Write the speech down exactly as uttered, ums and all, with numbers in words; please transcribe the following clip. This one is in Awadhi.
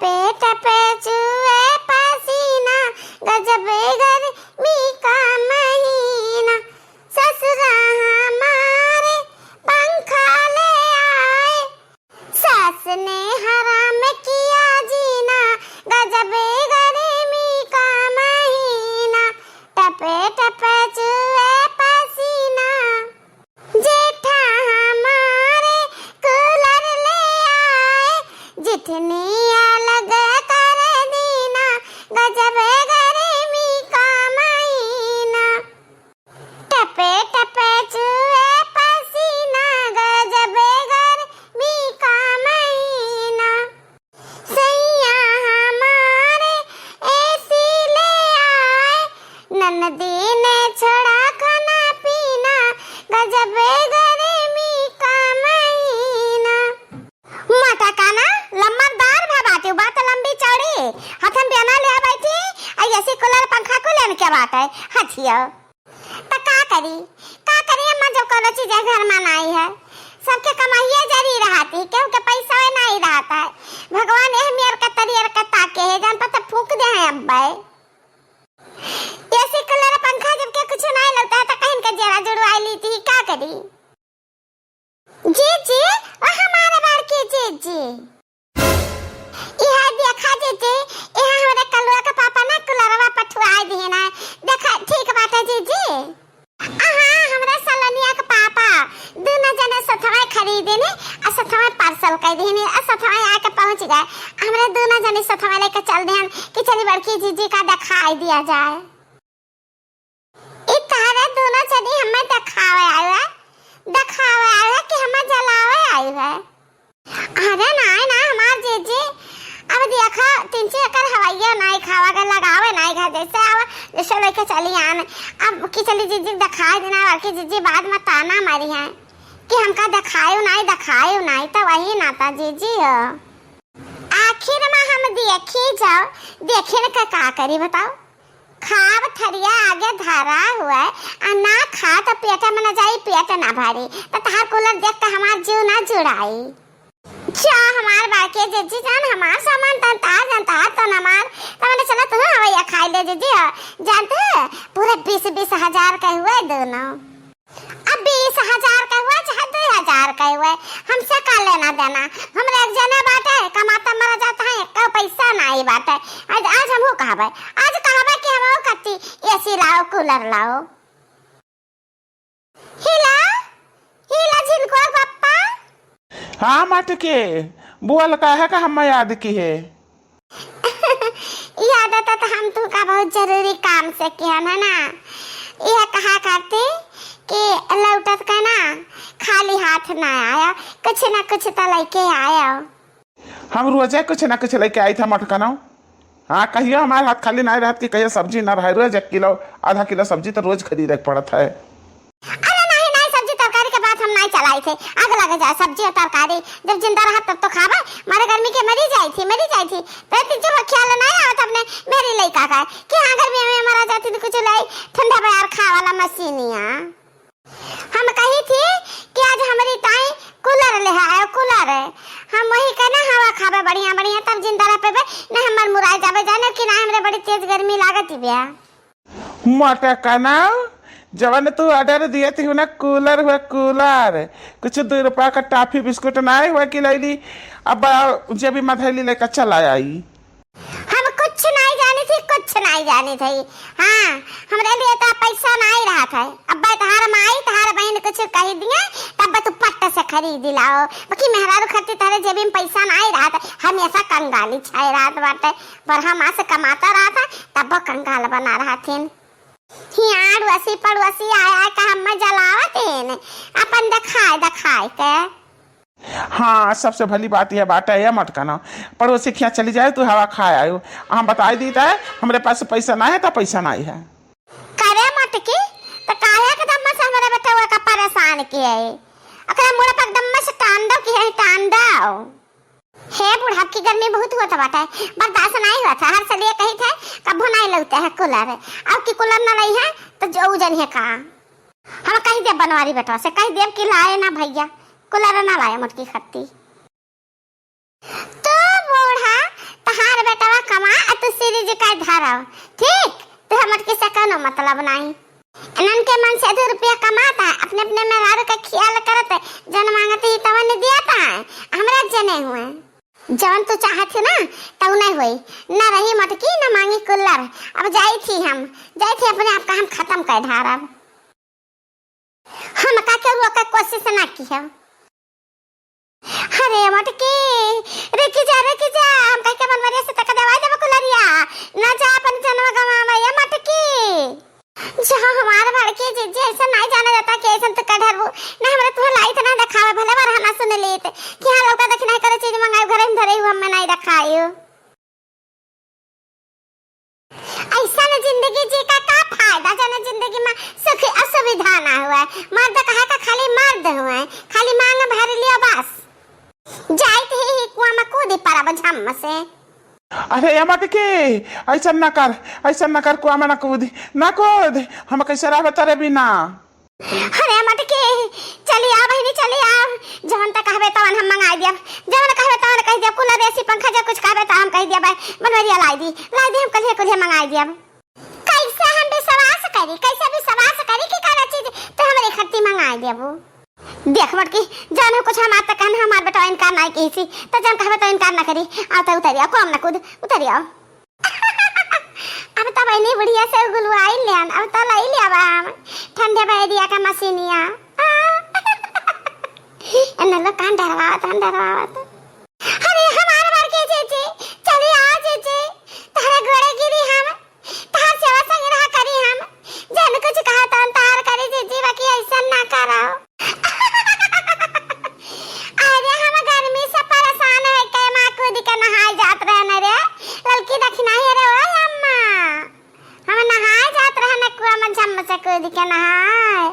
टपे टपे चुए पसीना, गजब गर्मी का महीना। ससुरा हमारे पंखा ले आए, सास ने हराम किया जीना। गजब गर्मी का महीना, टपे टपे चुए पसीना। जेठा हमारे कूलर ले आए, जितनी अलग कर दीना। गजब गर्मी का महीना, टपे टपे चुए पसीना। गजब गर्मी का महीना। सैया हमारे एसी ले आए, ननदी ने छोड़ा खाना पीना। गजब गर्मी का महीना। मोटकना लम्बरदार भा बाटी, बात लंबी चौड़ी। हथन बेना ले बैठी, आ एसी कूलर पंखा कुल इनके बाटे। हथियो। त का करी, का करी अम्मा, जब कउनो चीज घर मा नाई है, सबके कमाइए जरी रहती, केहू के पैसा नाई रहत है। भगवान एह मेर के तरियर के ताके है, जान पर त फूक दे हैं अब्बे। एसी कूलर पंखा जब के कुछ नाई लगता है, त कहीं के जरा जुड़वाई ली थी, का करी? जीजी, ओ हमारे बड़की जीजी। इहा देखा जीजी, इहा हमरे कलुआ के पापा ना कुलरवा पठुआई दिहे ना। देखा, ठीक बाटे जीजी। अहा, हमरे सलोनिया के पापा, दुनो जने सथवे खरीदिनी, आ सथवे parcel कइ दिहिनी, आ सथवे आके पहुँच गए। हमरे दुनो जने सथवे लेके चल दिहन कि चली बड़की जीजी का देखाई दिया जाए। ई तहरे दुनो जनी हमें देखावे आए है, देखावे आए है कि हमें जलावे आए है? अरे नाई ना हमार जीजी, अब देखा तीन चार एकर हवैया नाई खावा के लगावे नाई घर जैसे आवे जैसे लेके चली आन। अब कि चली जीजी देखाई देना, बल्कि जीजी बाद मा ताना मारी है कि हमका देखायो नाई, देखायो नाई, त वही नाता जीजी हो। आखिर मा हम देखी जाओ, देखिन का, का करी बताओ? खाब थरिया आगे धरा हुआ है, आ ना खा त पेट मा ना जाई, पेट ना भरी, त तहार कूलर देख के हमार जीव ना जुड़ाई। जा हमार बड़के जीजी जान, हमार सामान तन तार जान तार तन हमार, त मैंने चला तू हवैया खाई ले जीजी, जानते हैं पूरे बीस बीस हजार के हुए दुनो। अब बीस हजार का हुआ चाहे दुई हजार का हुआ, हमसे का लेना देना? हमरे एक जने बाटे, कमाता मरा जाता है, एक पैसा नाई बाटे। आज, आज हमहू कहबे, आज कहबे कि हमहू कत्ती एसी लाओ, कूलर लाओ। हिला, हिला झिनको पप्पा। हाँ मटके, बोल काहे का हम याद किहे? ई आदत त हम तुहका बहुत जरूरी काम से किहन है ना। यह कहा करती कि लौटत का ना खाली हाथ ना आया, कुछ ना कुछ त लइके आया। हम रोजे कुछ ना कुछ लइके आई था मटकनो। हाँ, कहियो हमार हाथ खाली ना रहत कि कहियो सब्जी ना रहे, रोज एक किलो, आधा किलो सब्जी त रोज खरीदे के पड़त है। अरे नाहीं, नाहीं, सब्जी तरकारी के बात हम नाहीं चलाई थे। आग लग जाए सब्जी और तरकारी, जब जिंदा रहत तब तो खाबे। मारे गर्मी के मरी जाई थी, मरी जाई थी। तो इतनी जो ख्याल नाहीं आवत अपने मेरी लइका का कि हाँ गर्मी में मरा जाती तो कुछ लाई ठंडा बयार खाए वाला मशीनिया। हम कही थी कि आज हमरी ताई कूलर ले आयो, कूलर। हम वही कहना हवा खाबे बढ़िया बढ़िया, तब जिंदा रह पेबे। नहीं हमर मुराई जाबे, जाने कि ना हमरे बड़ी तेज गर्मी लागत ही बया। मटकना, जवन तू order दिए थी ना, कूलर हुआ कूलर, कुछ दो रुपया का टॉफी बिस्कुट ना हुआ कि लैली, अब जेबी मा धैली लेकर चला आई। हम कुछ नाहीं जानी थी, कुछ नाहीं जानी थी। हाँ, हमरे लिए तो पैसा नाहीं रहा था। अब तहार माई, तहार बहन कुछ कही दिए, तब तू पट्ट से खरीद लाओ। बाकी मेहरारू खातिर तहरे जेबी मा पैसा नाहीं रहा था, हमेशा कंगाली छाए रहत बाटे। पर हम आस कमाता रहा था, तब कंगाल बना रहा थीन। हियाँ अड़ोसी पड़ोसी आया का हम जलावत हैं, अपन देखाए देखाए के। हाँ, सबसे भली बात यह बात है, यह मटकना। पड़ोसी खिया चली जाए, तू हवा खाए आयो। हम बताई दी त, हमरे पास पैसा नाहीं है, त पैसा नाहीं है। करे मटकी, त काहे एकदम से हमरे बेटवा का परेशान किए? ओकरे मुड़ पर एकदम से टांडव किए, टांडव। हे बुढ़ा, अब की गर्मी बहुत होत बाटे, बर्दाश्त नाहीं होत है। हर सलिए कही थे, कभो नाहीं लौटे है कूलर। अब की कूलर ना लई है, तो जो उ जनिहे का। हम कही देब बनवारी बेटवा से, कही देब कि लाए ना भैया, कूलर ना लाए मोटकी खत्ती। तो बूढ़ा, त ठीक, तोहरे मोटकी से कौनो मतलब नाहीं। इनन के मन से दू रुपया कमात है, अपने अपने मेहरारू का खियाल करत है, जौन माँगत ही तवन दियात है, हमरा जने हुए। जवन तू चाहत ही ना, तौने होई। ना रही मोटकी, ना माँगी कुल्लर। अब जाइत ही हम, जाइत ही, अपने आप का हम खतम कर ढारब। हमका केहू रोके कोशिश ना किहे। अरे मोटकी, रुकी जा, रुकी जा, हम कहि के बनवरिया से तक देवाई देबो कुलरिया। ना जा अपन जनवा गवावा, ये मोटकी। जा हमार बड़की जिज्जी, अइसन नाहीं जाना जाता कि अइसन तू कर ढरबू। ना हमरा तुहर लाइत ना देखावे, भले बरहना सुन लेत कि हाँ लौका देखी नाहीं करे, चीज मंगाई घरे में धरे, हमें नाहीं देखाई। अइसन जिंदगी जी का का फायदा, जौन जिंदगी में सुख असुविधा ना हुए। मर्द कहे का खाली मर्द हुए, खाली मांग भर लियो बस। जाइत ही, ही कुआं में कूदी पड़ब झम से। अरे ए मोटकी, अइसन ना कर, अइसन ना कर, कुआं में ना कूद, ना कूद, हम कैसे रहबे तोरे बिना। अरे मोटकी, चली आ बहिनी, चली आ। जवन तक कहबे तवन हम मंगाई दियब, जवन कहबे तवन कहि दियब, कूलर, एसी, पंखा, जो कुछ कहबे त हम कहि दियब, बनवरिया लाई दी, लाई दी, हम कल्हे कुल्हे मंगाई दियब। कैसे हम विश्वास करी, कैसे विश्वास करी कि कौनो चीज तू हमरे खत्ती मंगाई देबू? देख मोटकी, जवन कुछ हमार तक कहन, हमार बेटा इनकार नाहीं किहिस, त जवन कहबे त इनकार ना करी। आओ त उतरी आओ, कुआं में ना कूद, उतरी आओ। अब तो बहिनी बुढ़िया से गुलवाई लेन, अब तो लाई लेबा हम ठंडे बैरिया का मशीनिया। आ। एने लो कान डरवावत, कान डरवावत। अरे हमार बार के जीजी, चली आ जीजी, तहरे गोड़े गिरी हम, तहार सेवा संग्रह करी हम, जन कुछ कहा तन तार करी जीजी, बाकी अइसन ना करो। अरे हम गर्मी से परेशान है के माँ कूद के नहाए जात रहन रे, ललकी दखिनाही रे, ओ अम्मा, हम नहाए जात रहन कुआं में झम से कूद के नहाए।